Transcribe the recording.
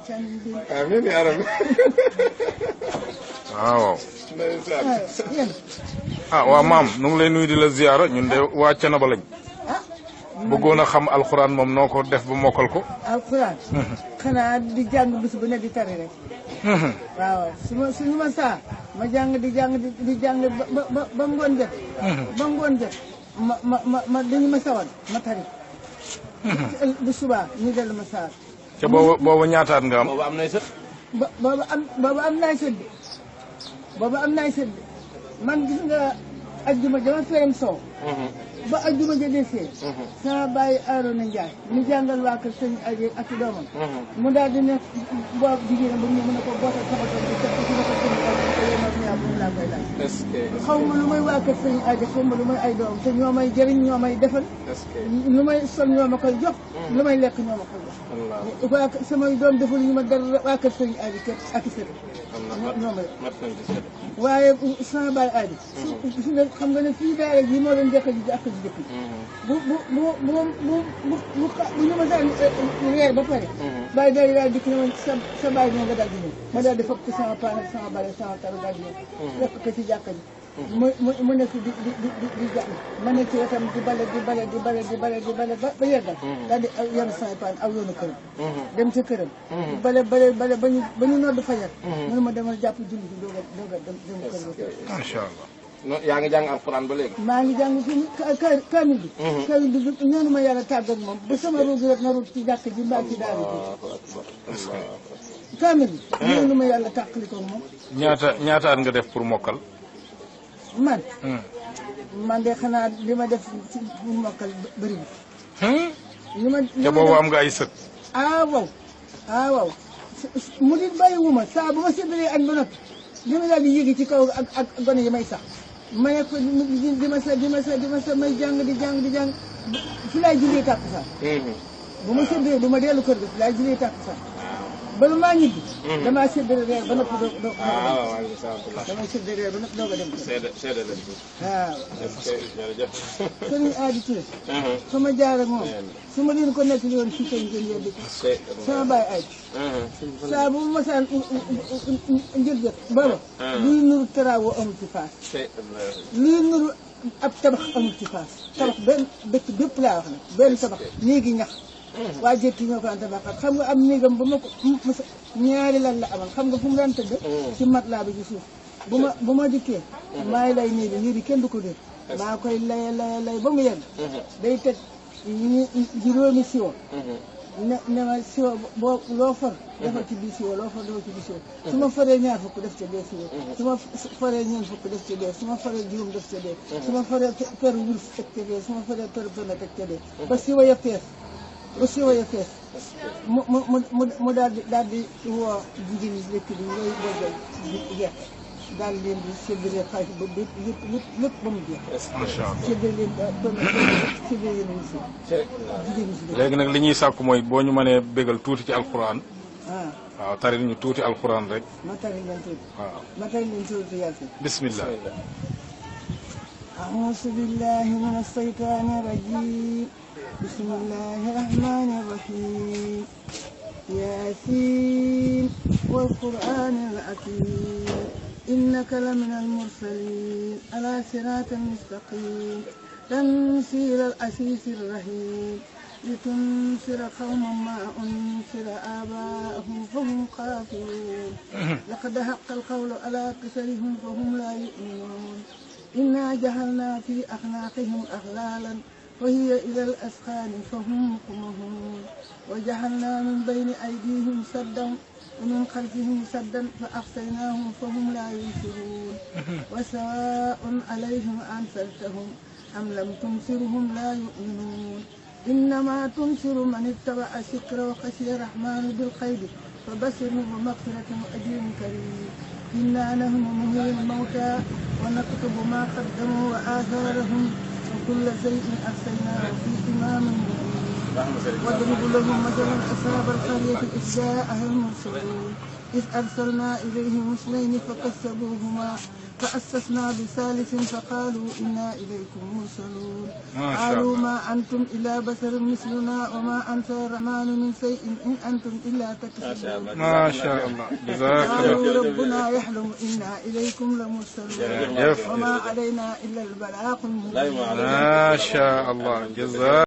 amiin yaa rabbi. waaw. waa maam nu ngi lay nuyu di la ziyaara ñun de waa Thiénaba lañ. bëggoon a xam alxuraan moom noo ko def ba mokkal ko. alxuraan. xanaa di jàng bis bu ne di tari rek. waaw su ma saa ma jàng di jàng ba ngoon jot. ba ngoon jot ma dañu ma sawal ma tari. bu subaa ñu dellu ma saar. ca boobu ñaataat nga am. boobu am nay sët. boobu am naay sët bi. boobu am naay sët bi man gis nga ajjuma dama feeram soow. ba ajjuma ja desee. sama bàyyi Aroona Njaay mu jàngal waa kër sëñ Aji ak i doomam. mu daal di ne boobu jigéen ba mu mën a ko bootal sama doom bi teg ko ci loxo sëñ Aji ko yow nag yaa moom laa koy laaj. xaw ma lu may waa kër sëñ Aji xaw ma lu may ay doom te ñoo may jëriñ ñoo may defal. lu may sol ñoo ma koy jox. lu may lekk ñoo ma koy jox. waa samay doom defal ñu ma dara waa kër sëñ Aji kër ak i sët. ñoo may waaye sama bàyyi Aji. xam nga ne fii daara ji moo doon njëkk ji ak ji jëkk bu ñu ma daan reer ba pare bàyyi daal daal dikk ne ma sa bàyyi ñoo nga daal di ñëw ma daal di fokk sama paan ak sama bale sama taru daal di ñëw fekk ko ci jàkka ji mu nekk di jàng ma nekk ci wetam di bale ba yeggal daal di yanu sama paan aw yoonu këram dem ca këram bale ba ñu nodd fajar mënu ma demal jàpp julli bi dooga dem kër macha allah. yaa ngi jàng alxuraan ba léegi. maa ngi jàng fi kaamil bi. kaamil bi ñaanu ma yàlla tàggat moom ba sama ruugi rek na ruut ci jàkk ji mbaa ci daara ji. kaamil bi. ñaanu ma yàlla tàqali ko moom. ñaataat nga def pour mokkal. man de xanaa li ma def ci mokkal bëri bi. te boobu am nga ay sët. waaw. mu di bàyyiwuma saa bu ma séddalee añ ba noppi li ma daal di yéegi ci kaw ak gone yi may sax ma ne ko di ma sa may jàng di jàng fi laay jullee tàkkusaan bu ma séddalee du ma dellu kër ga fi laay jullee tàkkusaan bala maa ñibbi damaa séddale reer ba noppi damay séddale reer ba noppi doog a dem waaw sëriñ Aadi Touré fa ma jaar ak moom su ma leen ko nekk yoon fii kay ngeen yeddi ko sama bàyyi ay saa bu ma masaan njël jot booba luy nuru taraawo amul ci faas luy nuru ab tabax amul ci faas tabax benn dëkk bépp laa wax nag benn tabax néegi ñax waa jëtti ñoo ko daan tabaxat xam nga am néegam ba ma ko ñaari lan la amal xam nga fu mu daan tëdd ci mat laa bi ci suuf bu ma dikkee maay lay néegi nii di kenn du ko dégg maa koy lay ba mu yegg day teg juróomi siwo ne ma siwo boo loo for defal ci biir siwo loo for defal ci biir siwo su ma foree ñaar fukk def ca dee siwo su ma foree ñeent fukk def ca dee su ma foree juróom def ca dee su ma foree per wurus teg ca dee su ma foree per bënn teg ca dee ba siwo ya fees ba siwo ya fees mu daal di woo jigéen ñi dëkk bi ngay boggal gerte daal leen di séddale xaalis ba lépp ba mu jeex. macha allah séddale leen séddale leen si jigéen ñi si léegi nag li ñuy sàkku mooy boo ñu mënee bégal tuuti ci alxuraan. waaw taril ñu tuuti alxuraan rek. ma taril leen tuuti. waaw ma taril leen tuuti yàlla. bismillah. أعوذ بالله من الشيطان الرجيم بسم الله الرحمن الرحيم ياسين والقرآن الحكيم إنك لمن المرسلين على صراط مستقيم تنزيل العزيز الرحيم لتنذر قوما ما أنذر آباءهم فهم غافلون لقد حق القول على أكثرهم فهم لا يؤمنون إنا جعلنا في أعناقهم أغلالا وهي إلى الأذقان فهم مقمحون وجعلنا من بين أيديهم سدا ومن خلفهم سدا فأغشيناهم فهم لا يبصرون وسواء عليهم أنذرتهم أم لم تنذرهم لا يؤمنون إنما تنذر من اتبع الذكر وخشي الرحمن بالغيب فبشره بمغفرة وأجر كريم إنا نحن نحيي الموتى ونكتب ما قدموا وآثارهم وكل شيء أحصيناه في إمام مبين واضرب لهم مثلا أصحاب القرية إذ جاءها المرسلون إذ أرسلنا إليهم اثنين فكذبوهما فأسسنا بثالث فقالوا إنا إليكم مرسلون قالوا ما أنتم إلا بشر مثلنا وما أنزل الرحمن من شيء إن أنتم إلا تكذبون ما شاء الله جزاك الله قالوا ربنا يحلم إنا إليكم لمرسلون وما علينا إلا البلاغ المبين ما شاء الله جزاك